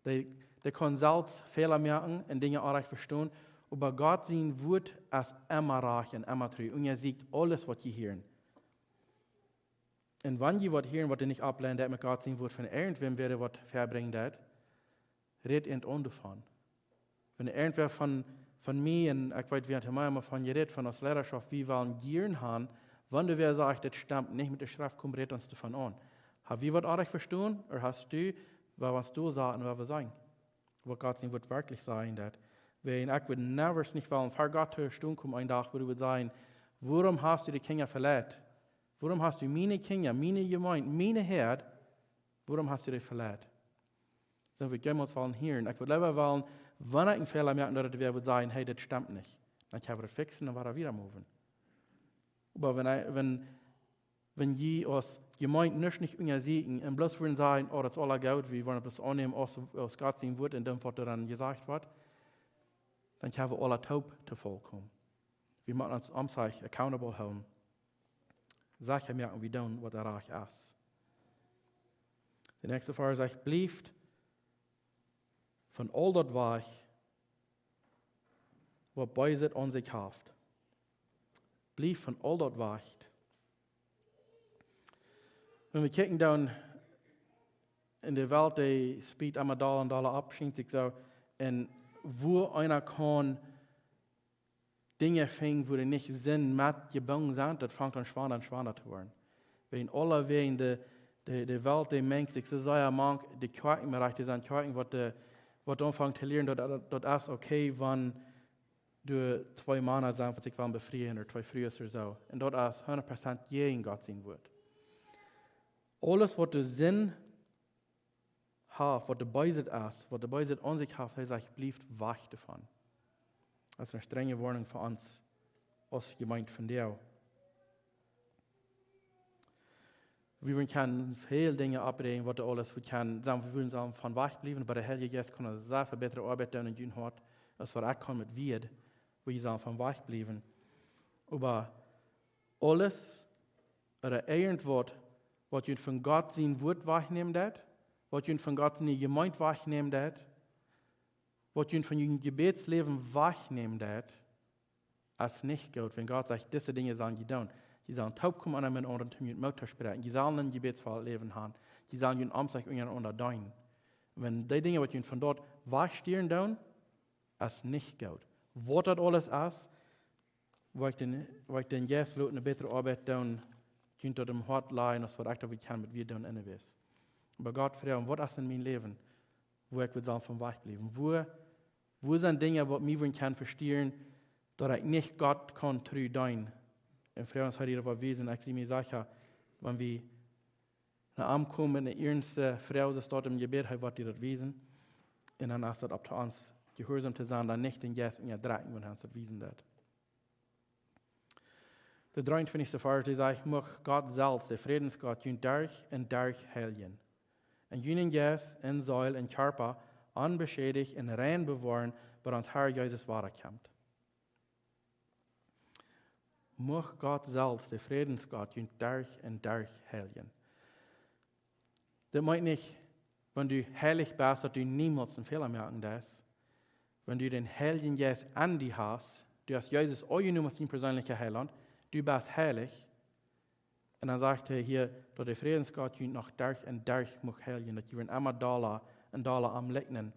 Dee, dee kaun selfst Fäla moaken un Dinja orrajcht vestonen, oba Gott sien Wuat es emma rajcht un emma tru. Unjasieekjt aules, waut jie hieren. Un wan jie waut hieren, waut doa nich oppleinen deit met Gott sien Wuat, wan irjentwäa wäa waut verbrinjen deit, rät an doavon. Wan irjentwäa von, von mie, un ekj weet, wie haben emma von jerät, von ons Leiterschaft, wie wellen jieren han, wan wäa sajcht, daut stemt nich met de Schreft, komm, rät ons doavon aun. Hab wie waut orrajcht vestonen, ooda hast du, waut wie ons doa sajen, waut wie sajen? Waut Gott sien Wuat werkjlich sajen deit. Wan ekj wudd never nich wellen ver Gott to stonen komen een Dach, wua hee wudd sajen, wuarom hast du de Kjinja veleit? Wuarom hast du miene Kjinja, miene Jemeent, miene Häad, wuarom hast du dee veleit? Soo wudd ekj jemols wellen hieren. Ekj wudd leewa wellen, wan ekj een Fäla moak, daut wäa wudd sajen, hey, dit stemt nich. Dan kjenn wie daut fixen un wada wieda moven. Oba wan, wan, wan jie aus Jemeent nuscht nich unjasieekjen un bloos wudden sajen, oh, daut es aula goot, wie wudden bloos aunnämen aus, aus Gott sien Wuat un dan, waut doa dan jesajcht woat, dan kjenn wie aula toop to Faul komen. Wie motten ons aum Enj accountable hoolen. Secha moaken, wie doonen, waut rajcht es. De näakjste Varsch sajcht, blieft von aul daut wajch, waut Beeset aun sikj haft. Blieft von aul daut wajch. Wan wie kjikjen dan en de Welt, dee speedt emma dolla un dolla opp, schient sikj soo, un wua eena kaun Dinja finjen, wua dee nich sent met jebungen sent, daut fangt aun schwanda un schwanda to woaren. Wan aulawäajen de, de, de Welt, dee menjt sikj soo sea mank de Kjoakjen, mau rajcht, dee sent Kjoakjen, waut de, waut aunfangen to lieren, daut, daut, daut es okay, wan doa twee Mana sent, waut sikj wellen befrieen, ooda twee Frues ooda soo. Un daut es hundat Prozent jäajen Gott sien Wuat. Aules, waut doa Sind haft, waut doa Beeset es, waut doa Beeset aun sikj haft, hee sajcht, blieft wajch doavon. Daut es eene strenje Woarnunk fa ons aus Jemeent vondoag. Wie wudden kjennen väl Dinja oppräajen, waut doa aules, wie kjennen sajen, wie wudden sajen von wajch bliewen, oba de Heilje Jeist kaun eene sea väl bätre Oabeit doonen en jun Hoat, aus waut ekj kaun met Wieed, woo jie sajen von wajch bliewen. Oba aules, ooda irjentwaut, waut junt von Gott sien Wuat wajchnämen deit, waut junt von Gott siene Jemeent wajchnämen deit, waut junt von jun Jebätsläwen wajchnämen deit, es nich goot, wan Gott sajcht, dise Dinja sellen jie doonen. Jie sellen toopkomen aun eenen aundren, om junt Moot to spräakjen. Jie sellen een Jebätsläwen haben. Jie sellen junt omsich unjarenaunda deenen. Wan dee Dinja, waut junt von doa wajchstieren doonen, es nich goot. Waut daut aules es, woo ekj dän, woo ekj dän Jeist lot eene bätre Oabeit doonen, junt daut em Hoat lajen, aus waut ekj daut kjenn met Wieed doonen en de Welt. Oba Gott froagen, waut es en mien Läwen, woo ekj wudd sellen von wajch bliewen? Woo, woo sent Dinja, waut mie wudden kjennen vestieren, daut ekj nich Gott kaun tru deenen? Un froagen, es hee die daut woat wiesen, ekj sie mie secha, wan wie no am komen met eene iernste Froag, soo aus daut em Jebäd, hee woat die daut wiesen. Un dan es daut opp to ons, jehuarsom to sennen, dan nich dän Jeist unjadrekjen, wan hee ons daut wiesen deit. De dreeuntwintichste Varsch, dee sajcht: Mucht Gott selfst, de Frädensgott, junt derch un derch heiljen, un junen Jeist un Seel un Kjarpa onbeschädicht un rein bewoaren, bat ons Herr Jesus wada kjemt. Mucht Gott selfst, de Frädensgott, junt derch un derch heiljen. Daut meent nich, wan du heilich best, daut du niemols een Fäla moaken deist. Wan du dän Heiljen Jeist en die hast, du hast Jesus aunjenomen aus dien perseenlicha Heilaunt, du best heilich. Un dan sajcht hee hia, daut de Frädensgott junt noch derch un derch mucht heiljen, daut jie woaren emma dolla un dolla am likjnen.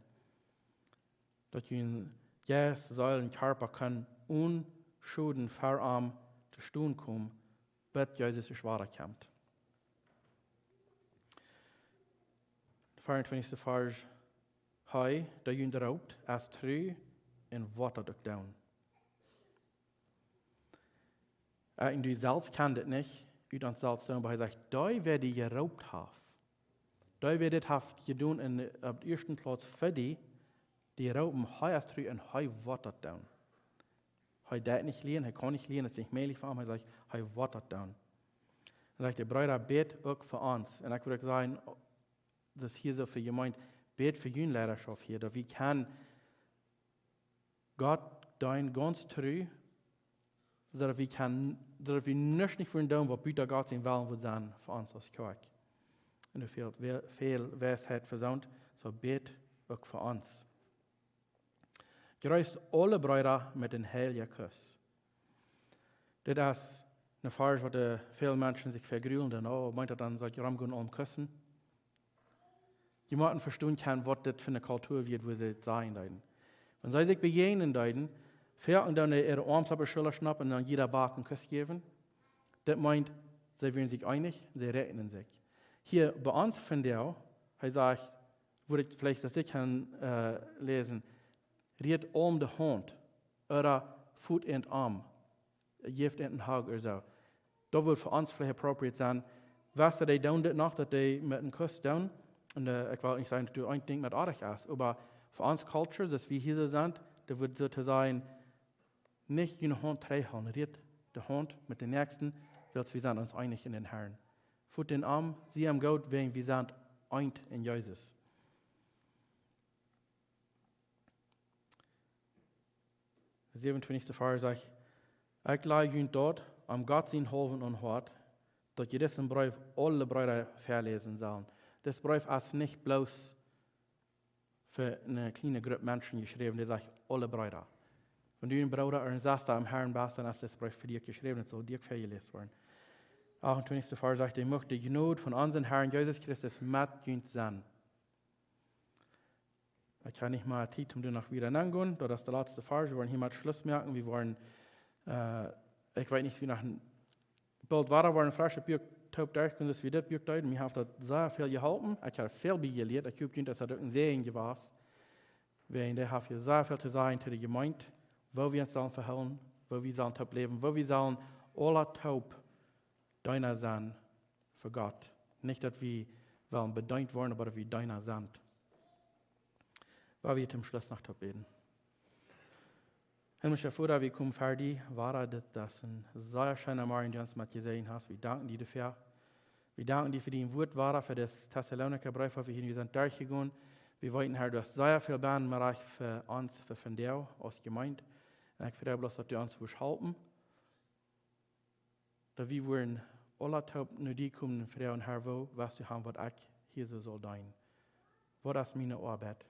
Daut jun Jeist, Seel un Kjarpa kaun onen Schoden ver am to stonen komen, bat Jesus wada kjemt. De veeauntwintichste Varsch: Hee, dee junt roopt, es tru un woat daut uk doonen. Äh, un du selfst kaust daut nich ut die selfst doonen, oba hee sajcht, dee, wäa die jeroopt haft, dee, wäa dit haft jedonen en, opp dän ieeschten Plauz fa die, dee roopen, hee es tru un hee woat daut doonen. Hee deit nich lieejen, hee kaun nich lieejen, daut es nich mäajlich fa am, hee sajcht, hee woat daut doonen. Dan sajcht de Breeda, bät uk fa ons. Un ekj wudd uk sajen, daut hia soo fa Jemeent, bät fa june Leidaschoft hia, daut wie kjennen Gott deenen gaunz tru, soo daut wie kjennen, soo daut wie nuscht nich wudden doonen, waut buta Gott sien Wellen wudd sennen fa ons aus Kjoakj. Un doa fält väl, väl Weisheit fa soont, soo bät uk fa ons. Jreetst aule Breeda met een heilja Kuss. Dit es een Varsch, waut, äh, väl Menschen sikj vegrulen, dan, oh, meent daut dan, saul ekj romgonen aum kussen? Jie motten vestonen kjennen, waut dit fa eene Kultua wia, woo see daut sajen deeden. Wan see sikj bejäajnen deeden, foaken dan äare Oarms opp de Schulla schnappen un dan jieda Bak een Kuss jäwen. Daut meent, see wieren sikj eenich, see räakjnen sikj. Hia bie ons vondoag, hee sajcht, wudd ekj veleicht daut ekj kaun, äh, läsen, rieet aum de Haunt, ooda foot an dän Oarm, jeft an een hug ooda soo. Daut wudd fa ons veleicht appropriate sennen. Woo see dee doonen dit noch, daut dee met een Kuss doonen. Un, äh, ekj well nich sajen, daut du een Dinkj met oajch hast, oba fa ons Culture, daut wie hia soo sent, daut wudd soo to sajen, nich june Haunt trigjhoolen, rieet de Haunt met dän Näakjsten, wiels wie sent ons eenich en dän Herrn. Foot an dän Oarm, sie am goot, wäajen wie sent eent en Jesus. De säwenuntwintichste Varsch sajcht: Ekj laj junt daut om Gott sien haulwen aum Hoat, daut jie disen Breef aule Breeda väaläsen sellen. Dis Breef es nich bloos fa eene kjliene Grupp Menschen jeschräwen, dee sajcht aule Breeda. Wan du een Brooda ooda eene Sesta em Herrn best, dan es dis Breef fa die jeschräwen, et saul die väajeläst woaren. Achtuntwintichste Varsch sajcht: Mucht de Jnod von onsen Herrn Jesus Christus met junt sennen. Ekj hab nich mea Tiet om doa noch wieda auntogonen. Daut es de latste Varsch. Wie woaren hia met Schluss moaken. Wie woaren, äh, ekj weet nich, wie noch een, boolt wada woaren fresche Buak toop derchgonen, soo aus wie dit Buak deeden. Mie haft daut sea väl jeholpen. Ekj hab väl bie jelieet. Ekj hop, junt es daut uk een Säajen jewast. Wäajen dee haft hia sea väl to sajen to de Jemeent, woo wie ons sellen vehoolen, woo wie sellen toop läwen, woo wie sellen aula toop Deena sennen fa Gott. Nich daut wie wellen bedeent woaren, oba daut wie Deena sent. Well wie toom Schluss noch toop bäden. Himmlischa Voda, wie komen ver die, wada, dit es een sea scheena Morjen, dee du ons met jesäajent hast. Wie danken die doafäa. Wie danken die fa dien Wort, Wada, fa dis Thessalonicha Breef, waut wie hia nu sent derchjegonen. Wie weeten, Herr, du hast sea väl benn, oba uk fa ons, fa vondoag, aus Jemeent. Un ekj froag bloos, daut du ons wurscht halpen, daut wie wudden aula toop no die komen un froagen: Herr, woo west du haben, waut ekj hia soo saul deenen? Waut es miene Oabeit?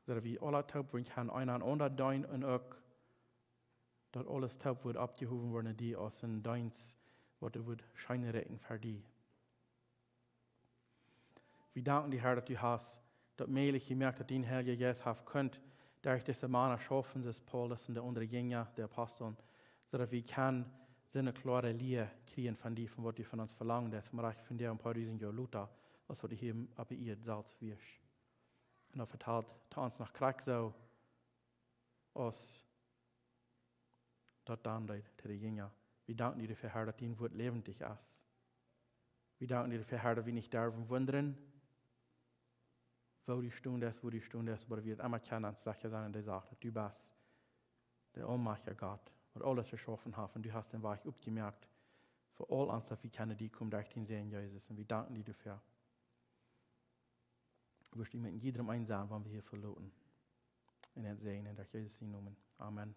Soo daut wie aula toop wudden kjennen eent dän aundren deenen un uk daut aules toop wudd oppjehowen woaren, die aus een Deenst, waut wudd scheen rieekjen fa die. Wie danken die, Herr, daut du hast daut mäajlich jemoakt, daut dien Heilja Jeist haft kunt derch dise Mana schaufen, soo aus Paulus un de aundre Jinja, de Aposteln, soo daut wie kjennen soone kloare Lia kjrieen von die, von waut du von ons velangen deist, oba uk von die een poa dusent Joa lota, aus waut du hia opp de Ieed selfst wieescht. Un daut vetalt to ons noch krakjt soo, aus daut dan deed to de Jinja. Wie danken die doafäa, Herr, daut dien Wort läwendich es. Wie danken die doafäa, Herr, daut wie nich derwen wundren, woo du stonen deist, woo du stonen deist, oba wie daut emma kjennen secha sennen en de Sach, daut du best de aulmajchtja Gott, waut aules jeschaufen haft, un du hast dän Wajch oppjemoakt fa aul ons, daut wie kjennen die komen derch dienen Sän Jesus. Un wie danken die doafäa. Wurscht du met jiedrem eent sennen, wan wie hia veloten. Un daut säajen derch Jesus sienen Nomen. Amen.